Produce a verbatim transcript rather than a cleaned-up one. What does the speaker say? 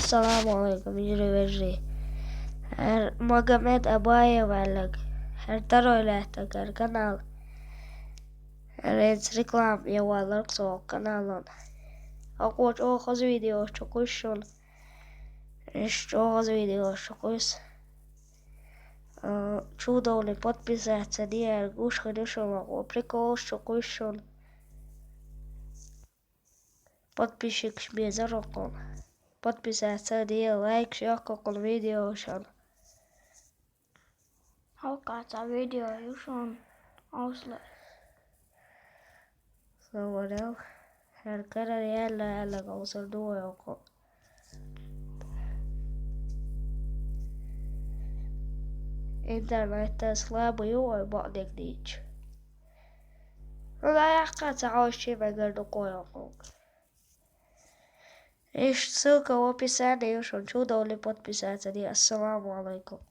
Ассаламу алейкум, йижарий-вежарий. ХӀара Магомед Абаев аьлларг, хӀара второй лаьттарг хӀара канал. ХӀара хӀинца реклама е валларг со каналан. Акхо чӀогӀа хоза видеос чукхуьйсу шуна. Иштта чӀогӀа хоза видеос чукхуьйсу. А, чу довлий подписаться де, гуш хир ю шуна, акхо приколаш чукхуьйсу шуна. Подписчикаш безар окхуна. Подписаться де, лайкаш йоккха окхуна видеошна. Хьалкхаца видео ю шуна, ослар. Со варел. ХӀара карара яьлла, яьлла гӀовсар ду вай окху. Интернет слабый ю вай бакъдерг дийцча. Ну, да, яхкхаца хьовсчий мегар ду кхой окхунга. Иштта ссылка в описании ю шуна, чу довлий подписаться де. Ассаламу алейкум.